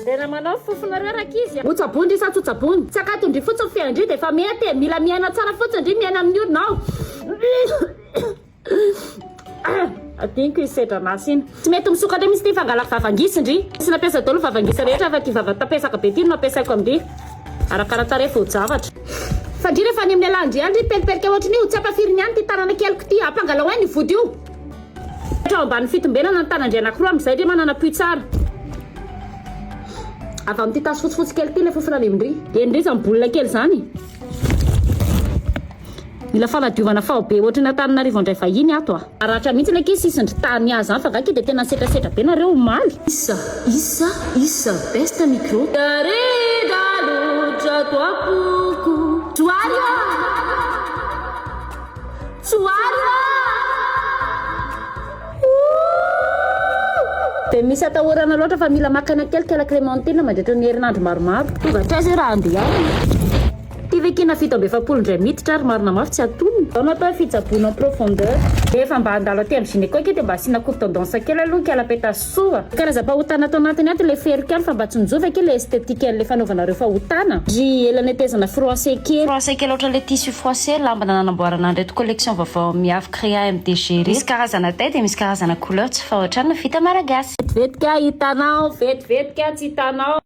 Tena manao fofonareo rankizy a! Ho tsaboin ndry sa tsy ho tsaboina? Tsy akaton-dry fotsiny fean-dry dia efa mety e! Mila miaina tsara fotsiny ndry miaina amin'ny olona ao! Adinoko iny sedran'asa iny. Tsy mety misokatra mihitsy ity fangalako vavangisy ndry. Tsy nampiasa daholo ny vavangisa rehetra fa ity vava tapesaka be ity no ampiasaiko amin-dry. Arakara-tarehy voa-javatra. Fa ndry rehefa any amin'ny alan-dry any ndry pelipelika ohatran'io, tsy ampafiriny ihany ity tanana keliko ity. Ampangalao ahy ny vody io. Hatrao ambany fitombenana ny tanan-dry anakiroa amin'izay ndry manana appui tsara. Avy amin'ity tasy fotsifotsy kely ity ilay fofona lemon-dry. Eny ndry izany boule kely izany. Mila fanadiovana faobe ohatry ny Antananarivo handray vahiny ato a. Maratra mihitsy ilay ankizy sisindry tany ahy zany fa nga ki dia tena nisetrasetra be nareo omaly. Isa, isa, isa, best micro. Darida loatra ato am-poko. Johary a! Johary a! Ooh! Dia misy atahorana loatra fa mila maka aina kely kala Clémentine mandritra ny herinandro maromaro. Tonga hatraiza io raha handeha any? Ity ve kina 47 indray miditra ary marina mafy tsy atonina? Izao no atao hoe fitsaboana en profondeur. Rehefa mba handalo aty amin'ny gynéco akia dia mba asiana coupe tendance kely aloha kala petasoa. Karazam-pahotana ato anatiny ato ilay fery kely fa mba tsinjovy akia ilay esthétique an'ilay fanaovanareo fahotana. Ry ela netezana froissé kely. Froissé kely ohatran'ilay tissu froissé lamba nanamboarana an'ireto collection vaovao Miavy Créa MDG ireto. Misy karazana taille dia misy karazana couleur tsy fahotrana vita malagasy. Vetivetika hitanao, vetivetika tsy hitanao.